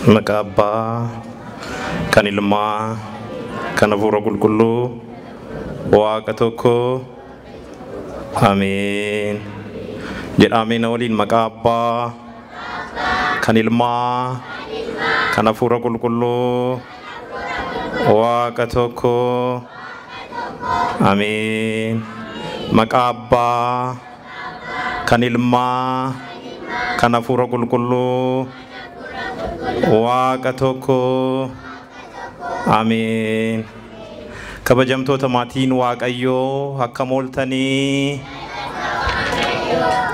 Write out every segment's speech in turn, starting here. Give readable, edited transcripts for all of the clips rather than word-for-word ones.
Maqaa Abbaa, kan Ilmaa, kan Hafuura Qulqulluu, Waaqa tokko. Ameen. Jedha ameen waliin maqaa Abbaa, kan Ilmaa, kan Hafuura Qulqulluu, Waaqa tokko. Ameen. Maqaa Abbaa, kan Ilmaa, kan Hafuura Qulqulluu, Waaqa tokko. Ameen. Kabajamtoota maatiin Waaqayyoo akkam ooltanii?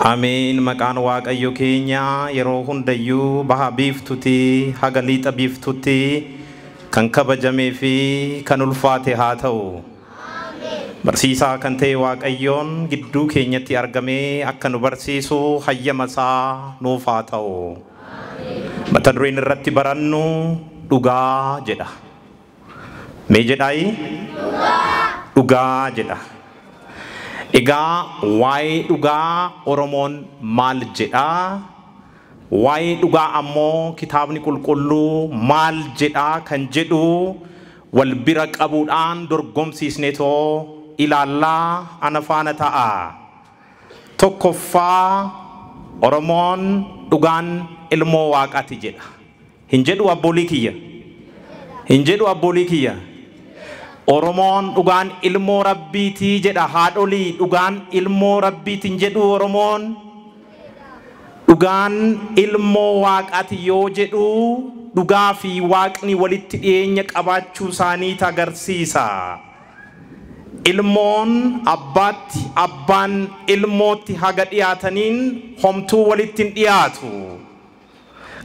Ameen. Maqaan Waaqayyo keenya yeroo hundayyuu baha biiftutti haga lixa biiftutti kan kabajamee fi kan ulfaate haa ta'u. Barsiisaa kan ta'e Waaqayyoon gidduu keenyatti argamee akka nu barsiisu hayyama isaa nuuf haa ta'u. Mata dureen irratti barannu dhugaa jedha. Mee jedhaayi? Dhugaa jedha. Egaa waa'ee dhugaa Oromoon maal jedhaa? Waa'ee dhugaa ammoo kitaabni qulqulluu maal jedhaa kan jedhu wal bira qabuudhaan dorgomsiisneetoo ilaallaa ana faana ta'a. Tokkoffaa Oromoon dhugaan ilmoo Waaqaati jedha. Hin jedhu abboolii kiyya. Hin jedhu abboolii kiyya. Oromoon dhugaan ilmoo Rabbiitii jedha. Haadholii dhugaan ilmoo Rabbiitiin jedhu Oromoon. Dhugaan ilmoo Waaqaati yoo jedhu dhugaa fi Waaqni walitti dhiyeenya qabaachuu isaaniit agarsiisa. Ilmoon abbaatti, abbaan ilmootti haga dhiyaataniin homtuu walitti hin dhiyaatu.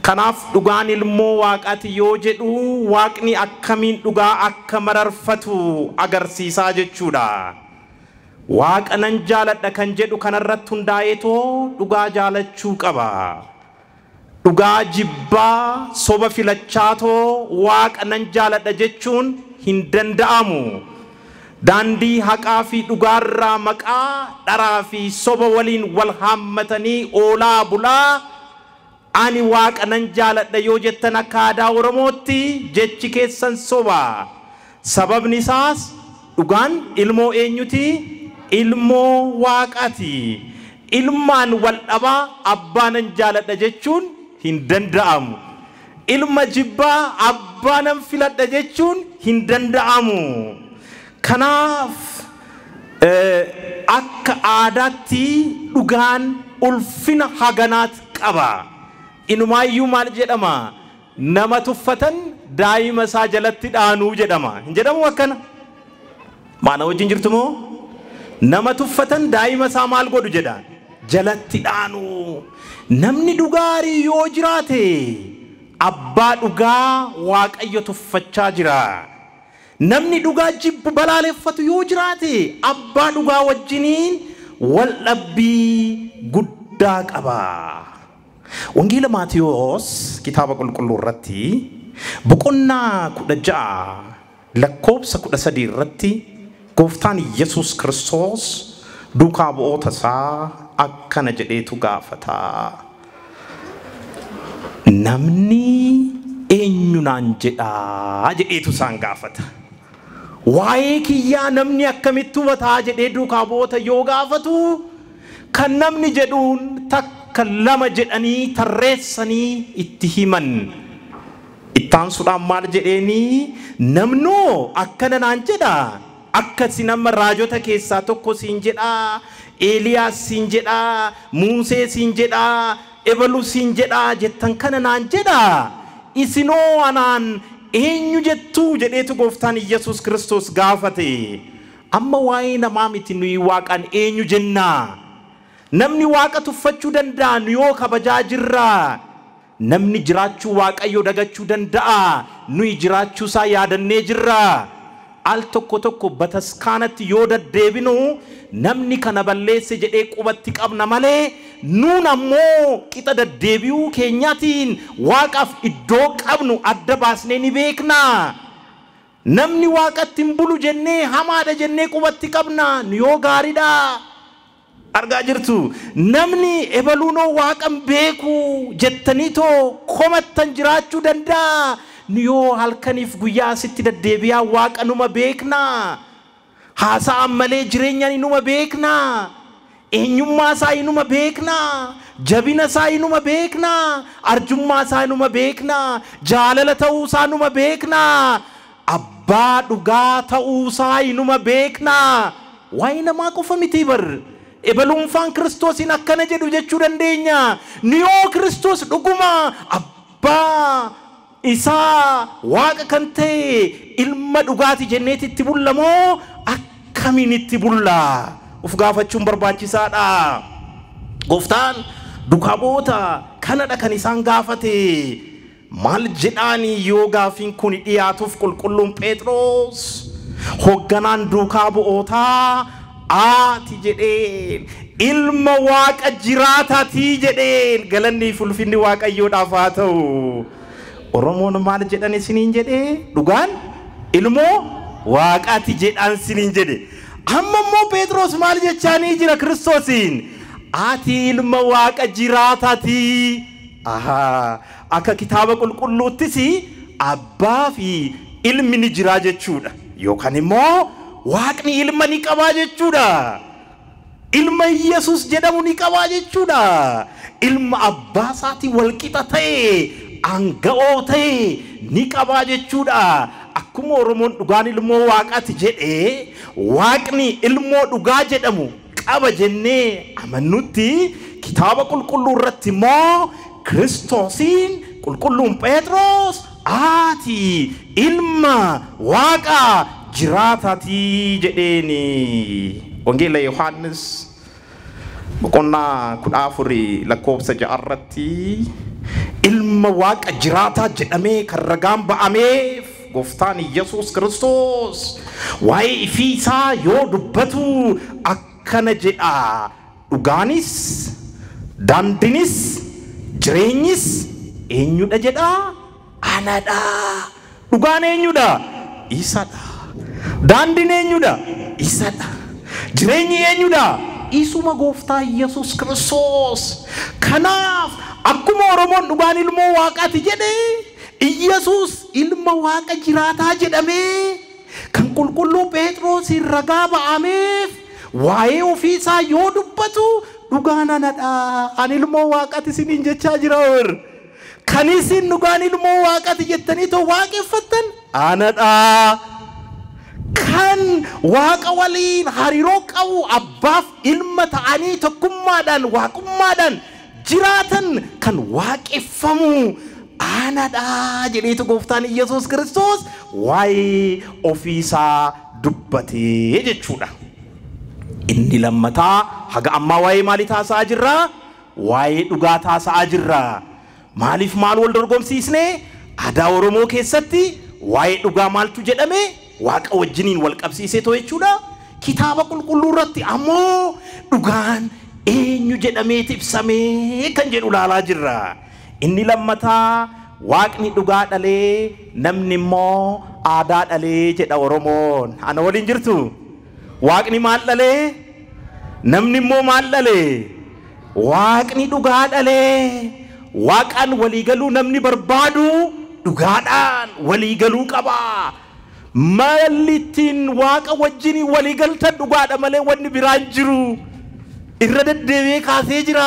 Kanaaf dhugaan ilmoo Waaqaati yoo jedhu Waaqni akkamiin dhugaa akka mararfatu agarsiisaa jechuudha. Waaqa nan jaaladha kan jedhu kanarratti hundaa'eetoo dhugaa jaalachuu qaba. Dhugaa jibbaa soba filachaatoo Waaqa nan jaaladha jechuun hin danda'amu. Daandii haqaa fi dhugaarraa maqaa dharaa fi soba waliin wal haammatanii oolaa bulaa ani Waaqa nan jaaladha yoo jettan akka aadaa Oromootti jechi keessan soba. Sababni isaas dhugaan ilmoo eenyuti? Ilmoo Waaqaati. Ilmaan wal dhabaa abbaa nan jaaladha jechuun hin danda'amu. Ilma jibbaa abbaa nan filadha jechuun hin danda'amu. Kanaaf akka aadaatti dhugaan ulfina haganaat qaba. Inumaayyuu maal jedhama? Nama tuffatan daa'ima isaa jalatti dhaanuu jedhama. Hin jedhamu akkana? Maana wajjin jirtu moo? Nama tuffatan daa'ima isaa maal godhu jedha? Jalatti dhaanuu. Namni dhugaarii yoo jiraate abbaa dhugaa Waaqayyo tuffachaa jira. Namni dhugaa jibbu balaaleffatu yoo jiraate abbaa dhugaa wajjiniin wal dhabbii guddaa qaba. Wangeela Maatiyoos kitaaba qulqulluu irratti boqonnaa 16 lakkoobsa 13 irratti gooftaan Yesuus Kiristoos duukaa bu'oota isaa akkana jedheetu gaafata. Namni eenyu naan jedhaa jedheetu isaan gaafata. Waa'ee kiyyaa namni akkamitti hubataa jedhee duukaa bu'oota yoo gaafatu kan namni jedhuun takka lama jedhanii tarreessanii itti himan. Ittaansuudhaan maal jedheenii namnoo akkana naan jedhaa. Akkasi nama raajota keessaa tokko siin jedhaa, Eeliyaas siin jedhaa, Muusee siin jedhaa, Ebaluu siin jedhaa jettan kana naan jedhaa. Isinoo anaan eenyu jettuu jedheetu gooftaan Iyyasuus Kiristoos gaafate. Amma waa'ee namaa miti nuyi Waaqaan eenyu jennaa? Namni Waaqa tuffachuu danda'a nu yoo kabajaa jirraa? Namni jiraachuu Waaqayyoo dagachuu danda'a nuyi jiraachuu isaa yaadannee jirraa? Al tokko tokko bataskaanatti yoo daddeebinu namni kana balleesse jedhee qubatti qabna malee nuun ammoo qixa daddeebi'uu keenyaatiin Waaqaaf iddoo qabnu adda baasnee ni beekna. Namni Waaqatti hin bulu jennee hamaadha jennee qubatti qabna nu yoo gaariidha. Argaa jirtu namni ebaluunoo waaqan beeku jettaniitoo komattan jiraachuu danda'a. Nu yoo halkaniif guyyaa asitti deddeebi'aa waaqa numa beeknaa. Haasa'an malee jireenyaan inuma beeknaa. Eenyummaa isaa inuma beeknaa. Jabina isaa inuma beeknaa. Arjummaa isaa inuma beeknaa. Jaalala ta'uu isaa inuma beeknaa. Abbaa dhugaa ta'uu isaa inuma beeknaa. Waa'ee namaa qofa miti bar. Ebaluunfaan Kiristoosiin akkana jedhu jechuu dandeenya. Nu yoo Kiristoos dhuguma abbaa isaa waaqa kan ta'e ilma dhugaati jenneeti itti bulla moo akkamiin itti bulla? Of gaafachuun barbaachisaadha. Gooftaan duukaa bu'oota kanadha kan isaan gaafate. Maal jedhaanii yoo gaafiin kun dhiyaatuuf qulqulluun Phexros hoogganaan duukaa bu'ootaa ati jedheen ilma waaqa jiraataatii jedheen. Galanni fi ulfinni waaqayyoodhaaf haa ta'u. Oromoon maal jedhan isiniin jedhee? Dhugaan ilmoo waaqaati jedhan isiniin jedhe. Amma immoo Phexros maal jechaanii jira Kiristoosiin? Ati ilma waaqa jiraataatii. Ahaa, akka kitaaba qulqulluuttis abbaa fi ilmi ni jiraa jechuudha. Yookaan immoo waaqni ilma ni qabaa jechuudha. Ilma Yesuus jedhamu ni qabaa jechuudha. Ilma abbaa isaatii walqixa ta'e, aanga'oo ta'e ni qabaa jechuudha. Akkuma Oromoon dhugaan ilmoo waaqaati jedhee waaqni ilmoo dhugaa jedhamu qaba jennee amannutti kitaaba qulqulluu irratti immoo Kiristoosiin qulqulluun Phexros ati ilma waaqa jiraataatii jedheeni. Wangeela Yohaannis boqonnaa 14 lakkoofsa 6 irratti ilma waaqa jiraataa jedhamee kan ragaan ba'ameef gooftaan Yesuus Kiristoos waa'ee ifii isaa yoo dubbatu akkana jedha. Dhugaanis daandiinis jireenyis eenyudha jedha? Anadha. Dhugaan eenyudha? Isadha. Daandiin eenyudha? Isadha. Jireenyi eenyudha? Isuma gooftaa Yesuus Kiristoos. Kanaaf akkuma Oromoon dhugaan ilmoo waaqaati jedhee Yesuus ilma waaqa jiraataa jedhamee kan qulqulluu Phexrosiin ragaa ba'ameef waa'ee ofiisaa yoo dubbatu dhugaan anadha. Ani ilmoo waaqaati isiniin jechaa jira. Kan isin dhugaan ilmoo waaqaati jettanii too waaqeffattan anadha. Kan waaqa waliin hariiroo qabu abbaaf ilma ta'anii tokkummaadhaan waaqummaadhaan jiraatan kan waaqeffamu anadha jedheetu gooftaan Yesuus Kiristoos waa'ee ofiisaa dubbatee jechuudha. Inni lammataa haga ammaa waa'ee maalii taasa'aa jirraa? Waa'ee dhugaa taasa'aa jirra. Maaliif maal wal dorgomsiisne? Aadaa Oromoo keessatti waa'ee dhugaa maaltu jedhame? Waaqa wajjiniin wal qabsiisee too jechuudha. Kitaaba qulqulluu irratti ammoo dhugaan eenyu jedhameeti ibsamee kan jedhu ilaalaa jirra. Inni lammataa waaqni dhugaa dhalee namni immoo aadaa dhalee jedha Oromoon. Ana waliin jirtu? Waaqni maal dhalee? Namni immoo maal dhalee? Waaqni dhugaa dhalee. Waaqaan waliigaluu namni barbaadu dhugaadhaan waliigaluu qaba. Malli ittiin waaqa wajjin waliigaltan dhugaadha malee wanni biraan jiru. Irra deddeebi'ee kaasee jira.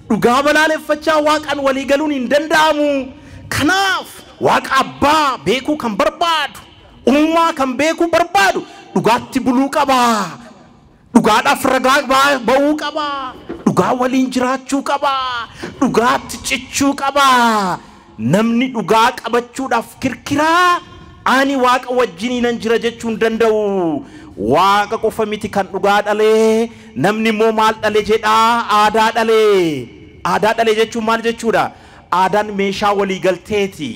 Dhugaa balaaleffachaa waaqaan waliigaluun hin danda'amu. Kanaaf waaqa abbaa beekuu kan barbaadu, uumaa kan beekuu barbaadu dhugaatti buluu qaba. Dhugaadhaaf ragaa ba'uu qaba. Dhugaa waliin jiraachuu qaba. Dhugaatti cichuu qaba. Namni dhugaa qabachuudhaaf kirkiraa ani waaqa wajjiniin nan jira jechuu hin danda'u. Waaqa qofa miti kan dhugaa dhalee, namni immoo maal dhale jedhaa? Aadaa dhalee. Aadaa dhalee jechuun maal jechuudha? Aadaan meeshaa waliigalteeti.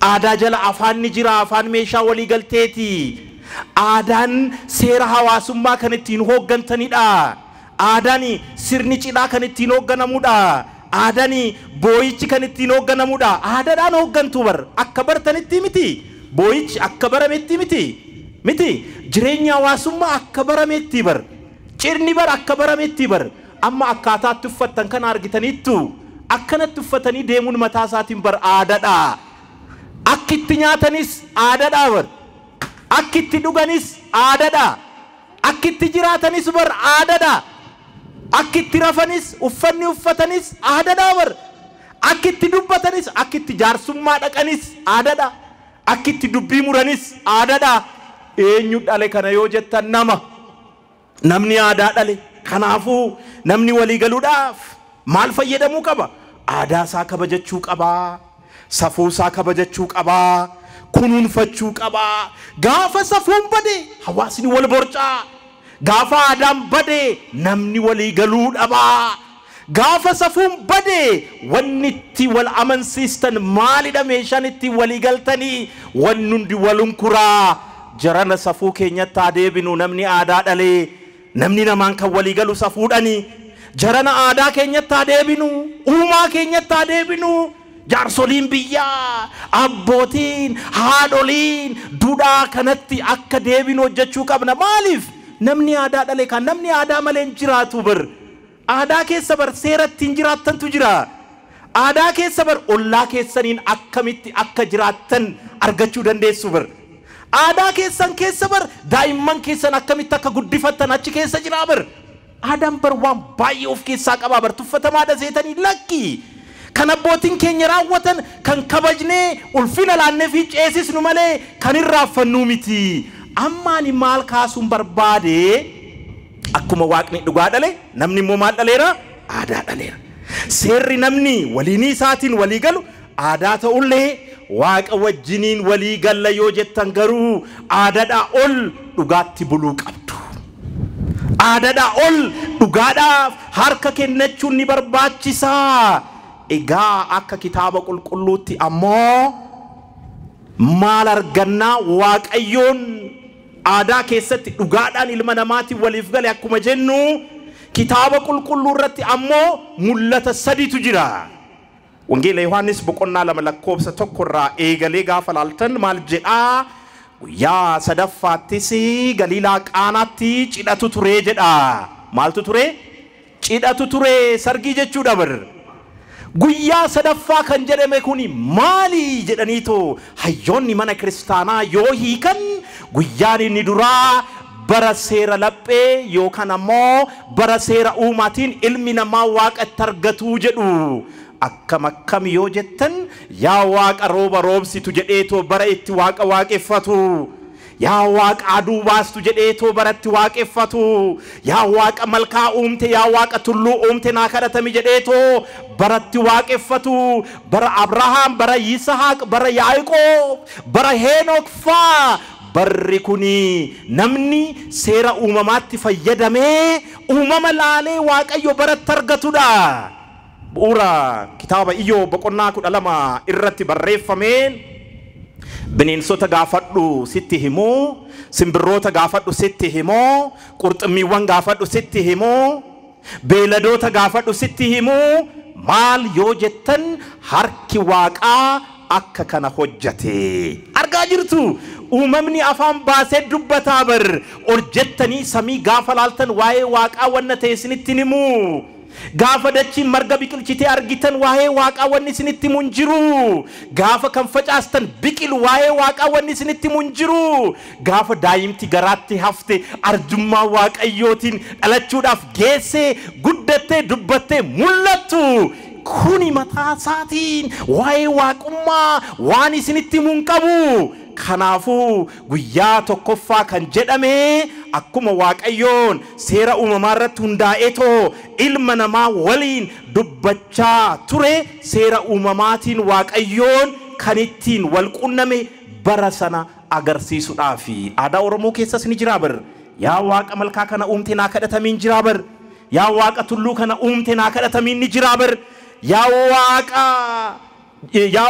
Aadaa jala afaan ni jira, afaan meeshaa waliigalteeti. Aadaan seera hawaasummaa kan ittiin hooggantanidha. Aadaan sirni cidhaa kan ittiin hoogganamudha. Aadaan boo'ichi kan ittiin hoogganamudha. Aadaadhaan hooggantu bar akka bartanitti miti. Boo'ichi akka barametti miti. Miti jireenya hawaasummaa akka barametti bar. Cidhni bar akka barametti bar amma akkaataatti uffattan kana argitaniittu akkanatti uffatanii deemuun mataa isaatiin bar aadaadha. Akki itti nyaatanis aadaadha bar. Akki itti dhuganis aadaadha. Akki itti jiraatanis bar aadaadha. Akki itti rafanis uffanni uffatanis aadaadha bar. Akki itti dubbatanis akki itti jaarsummaa dhaqanis aadaadha. Akki itti dubbii muranis aadaadha. Eenyu dhale kana yoo jettan nama. Namni aadaa dhale. Kanaafuu namni walii galuudhaaf maal fayyadamuu qaba? Aadaa isaa kabajachuu qaba. Safuu isaa kabajachuu qaba. Kunuunfachuu qaba. Gaafa safuun bade hawaasni wal borcaa. Gaafa aadaan bade namni walii galuu dhaba. Gaafa safuun bade wanni itti wal amansiistan maalidha meeshaan itti walii galtanii wanni hundi walunkuraa. Jarana safuu keenyatti haa deebinu namni aadaa dhalee namni namaan kan walii galu safuudhani. Jarana aadaa keenyatti haa deebinu, uumaa keenyatti haa deebinu. Jaarsoliin biyyaa, abbootiin, haadholiin duudhaa kanatti akka deebinu hojjechuu qabna. Maaliif? Namni aadaa dhale kan namni aadaa malee hin jiraatu bar. Aadaa keessa bar seera ittiin jiraattantu jira. Aadaa keessa bar ollaa keessaniin akkamitti akka jiraattan argachuu dandeessu bar. Aadaa keessan keessa bar daa'imman keessan akkamitti akka guddifattan achi keessa jira bar. Aadaan bar waan baay'ee of keessaa qabaa bar tuffatamaadha seetanii lakki. Kan abbootiin keenya raawwatan kan kabajnee ulfina laannee fi ceesisnu malee kan irraanfannu miti. Amma ani maal kaasuun barbaade akkuma waaqni dhugaa dhale namni immoo maal dhaleera? Aadaa dhaleera. Seerri namni waliinii isaatiin walii galu aadaa ta'ullee waaqa wajjiniin walii galla yoo jettan garuu aadaadhaa ol dhugaatti buluu qabdu. Aadaadhaa ol dhugaadhaaf harka kennachuun ni barbaachisaa. Egaa akka kitaaba qulqulluutti ammoo maal argannaa? Waaqayyoon aadaa keessatti dhugaadhaan ilma namaatiin waliif gale akkuma jennu kitaaba qulqulluu irratti ammoo mul'ata sadiitu jira. Wangeela Yohaannis boqonnaa 2 lakkoofsa 1 irraa eegalee gaafa laaltan maal jedhaa? Guyyaa sadaffaattis Galiilaa Qaanaatti cidhatu ture jedha. Maaltu ture? Cidhatu ture, sargii jechuudha bar. Guyyaa sadaffaa kan jedhame kuni maali jedhaniitoo hayyoonni mana kiristaanaa yoo hiikan guyyaan inni duraa bara seera laphee yookaan ammoo bara seera uumaatiin ilmi namaa waaqatti argatuu jedhu. Akkam akkam yoo jettan yaa waaqa rooba roobsitu jedheetoo bara itti waaqa waaqeffatu. Yaa waaqa aduu baastu jedheetoo baratti waaqeffatu. Yaa waaqa malkaa uumte, yaa waaqa tulluu uumte naa kadhatami jedheetoo baratti waaqeffatu. Bara Abrahaam, bara Yisahaaq, bara Yaaqoob, bara Henook faa barri kuni namni seera uumamaatti fayyadamee uumama laalee waaqayyo baratti argatudha. Bu'uura kitaaba Iyyoob boqonnaa 12 irratti barreeffameen bineensota gaafadhu sitti himuu, simbirroota gaafadhu sitti himuu, qurxummiiwwan gaafadhu sitti himuu, beeyladoota gaafadhu sitti himuu. Maal yoo jettan harki waaqaa akka kana hojjate. Argaa jirtu uumamni afaan baasee dubbataa bar. Ol jettanii samii gaafa laaltan waa'ee waaqaa wanna ta'e isinitti himu. Gaafa dachiin marga biqilchitee argitan waa'ee waaqaa wanni isinitti himu hin jiru. Gaafa kan facaastan biqilu waa'ee waaqaa wanni isinitti himu hin jiru. Gaafa daa'imti garaatti hafte arjummaa waaqayyootiin dhalachuudhaaf geessee guddattee dubbattee mul'attu. Kuni mataa isaatiin waa'ee waaqummaa waan isinitti himu hin qabu. Kanaafuu guyyaa tokkoffaa kan jedhame akkuma waaqayyoon seera uumamaa irratti hundaa'eetoo ilma namaa waliin dubbachaa ture seera uumamaatiin waaqayyoon kan ittiin wal qunname bara sana agarsiisuudhaafi. Aadaa Oromoo keessas ni jira bar. Yaa waaqa malkaa kana uumte naa kadhatamiin jira bar. Yaa waaqa tulluu kana uumte naa kadhatamiin ni jira bar. Yaa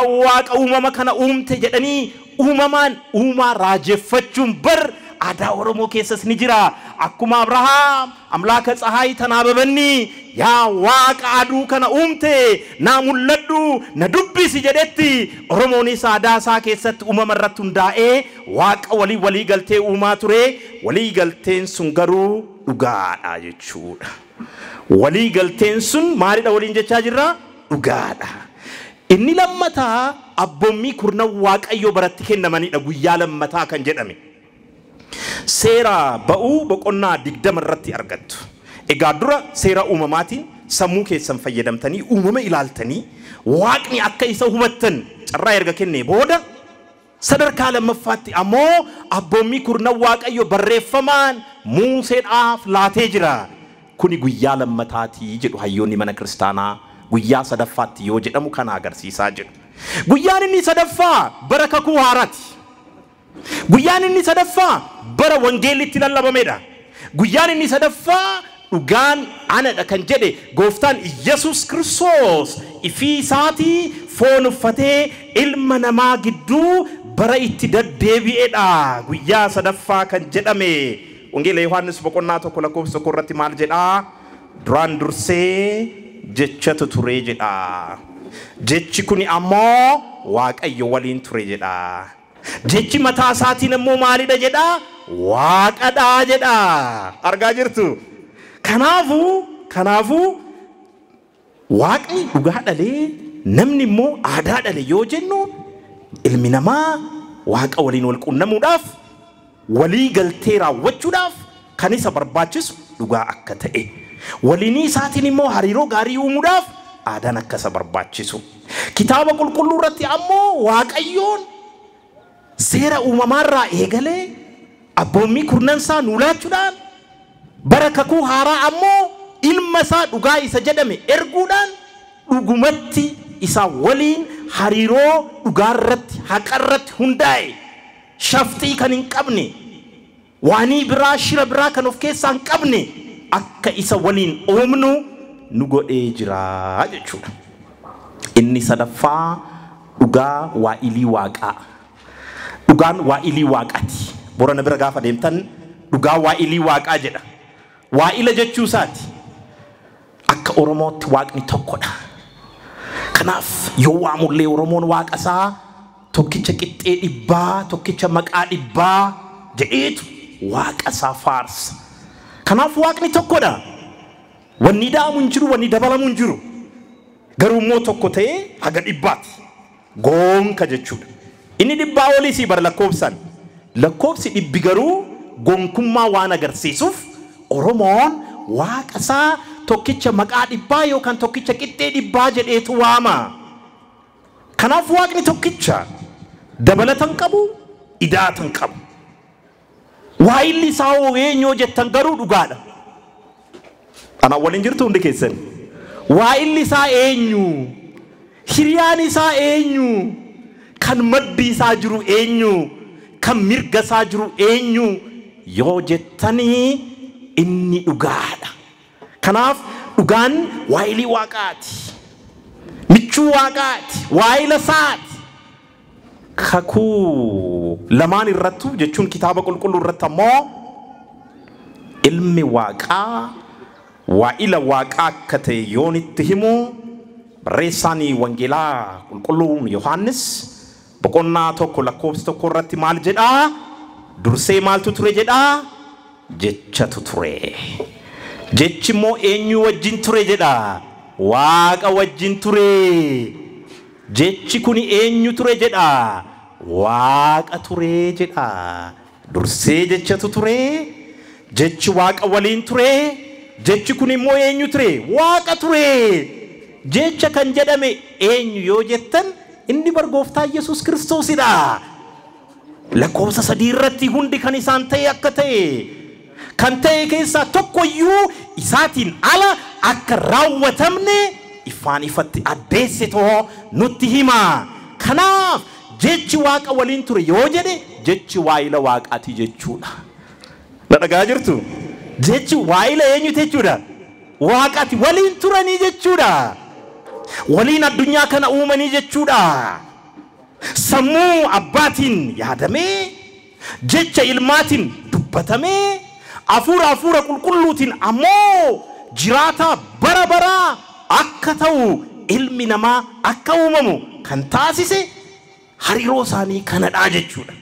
waaqa uumama kana uumte jedhanii uumamaan uumaa raajeffachuun bar aadaa Oromoo keessas ni jira. Akkuma Abrahaam amlaaka tsahaay tanaababanni yaa waaqa aduu kana uumte naa mul'adhu na dubbisi jedhetti Oromoonis aadaa isaa keessatti uumama irratti hundaa'ee waaqa walii walii galtee uumaa ture. Walii galteen sun garuu dhugaadha jechuudha. Walii galteen sun maalidha waliin jechaa jirra? Dhugaadha. Inni lammataa abboommii kurnan Waaqayyoo baratti kennamanidha guyyaa lammataa kan jedhame. Seera ba'uu boqonnaa 20 irratti argattu. Egaa dura seera uumamaatiin sammuu keessan fayyadamtanii uumama ilaaltanii Waaqni akka isa hubattan carraa erga kennee booda sadarkaa lammaffaatti ammoo abboommii kurnan Waaqayyo barreeffamaan Museedhaaf laatee jira. Kuni guyyaa lammataatii jedhu hayyoonni mana kiristaanaa guyyaa sadaffaatti yoo jedhamu kana agarsiisaa jedhu. Guyyaan inni sadaffaa bara kakuu haaraati. Guyyaan inni sadaffaa bara wangeellitti lallabamedha. Guyyaan inni sadaffaa dhugaan anadha kan jedhe gooftaan Iyyasuus Kiristoos ifii isaatii foon uffatee ilma namaa gidduu bara itti deddeebi'edha. Guyyaa sadaffaa kan jedhame. Wangeela Yohaannis boqonnaa 1 lakkoofsa 1 irratti maal jedhaa? Duraan dursee jechatu ture jedha. Jechi kuni ammoo Waaqayyo waliin ture jedha. Jechi mataa isaatiin ammoo maalidha jedha? Waaqadha jedha. Argaa jirtu? Kanaafuu Waaqni dhugaa dhalee namni immoo aadaa dhale yoo jennu ilmi namaa Waaqa waliin wal quunnamuudhaaf walii galtee raawwachuudhaaf kan isa barbaachisu dhugaa akka ta'e. Waliinii isaatiin immoo hariiroo gaarii uumuudhaaf aadaan akka isa barbaachisu. Kitaaba qulqulluu irratti ammoo Waaqayyoon seera uumamaarraa eegalee abboommii kurnan isaa nuu laachuudhaan bara kakuu haaraa ammoo ilma isaa dhugaa isa jedhame erguudhaan dhugumatti isa waliin hariiroo dhugaarratti haqarratti hundaa'e shafxii kan hin qabne waanii biraa shira biraa kan of keessaa hin qabne akka isa waliin uumnu nu godhee jira jechuudha. Inni sadaffaa dhugaa waa'ilii waaqaa. Dhugaan waa'ilii waaqaati. Borana bira gaafa deemtan dhugaa waa'ilii waaqaa jedha. Waa'ila jechuu isaati. Akka Oromootti Waaqni tokkodha. Kanaaf yoo waamullee Oromoon Waaqa isaa tokkicha qixxee dhibbaa, tokkicha maqaa dhibbaa jedheetu Waaqa isaa faarsa. Kanaaf Waaqni tokkodha. Wanni da'amu hin jiru, wanni dabalamu hin jiru. Garuu immoo tokko ta'ee haga dhibbaati. Goonka jechuudha. Inni dhibbaa oliisii bara lakkoofsaan. Lakkoofsi dhibbi garuu gonkummaa waan agarsiisuuf Oromoon Waaqa isaa tokkicha maqaa dhibbaa yookaan tokkicha qixxee dhibbaa jedheetu waama. Kanaaf Waaqni tokkicha dabalatan qabu, idaatan qabu. Waa'illi isaa hoo eenyoo jettan garuu dhugaadha. Anaan waliin jirtu hundi keessan. Waa'illi isaa eenyu? Hiriyaan isaa eenyu? Kan maddi isaa jiru eenyu? Kan mirga isaa jiru eenyu? Yoo jettanii inni dhugaadha. Kanaaf dhugaan waa'ilii Waaqaati. Michuu Waaqaati. Waa'ila isaati. Kakuu lamaan irrattu jechuun kitaaba qulqulluu irratti ammoo ilmi Waaqaa waa'ila Waaqaa akka ta'e yoon itti himu barreessaan wangeelaa qulqulluun Yohaannis boqonnaa 1 lakkoofsa 1 irratti maal jedhaa? Dursee maaltu ture jedhaa? Jechatu ture. Jechi immoo eenyu wajjin ture jedhaa? Waaqa wajjin ture. Jechi kuni eenyu ture jedhaa? Waaqa ture jedhaa. Dursee jechatu ture. Jechi Waaqa waliin ture. Jechi kun immoo eenyu ture? Waaqa ture. Jecha kan jedhame eenyu yoo jettan inni bar gooftaa Yesuus Kiristoosidha. Lakkoofsa 3 irratti hundi kan isaan ta'e akka ta'e kan ta'e keessaa tokkoyyuu isaatiin ala akka raawwatamne ifaan ifatti addeessitoo nutti hima. Kanaaf jechi Waaqa waliin ture yoo jedhe jechi waa'ila Waaqaati jechuudha. Na dhagaa jirtu? Jechi waa'ila eenyuti jechuudha? Waaqaati waliin turanii jechuudha. Waliin addunyaa kana uumanii jechuudha. Sammuu abbaatiin yaadamee, jecha ilmaatiin dubbatamee, hafuura qulqulluutiin ammoo jiraata bara baraa akka ta'u ilmi namaa akka uumamu kan taasise hariiroo isaanii kanadhaa jechuudha.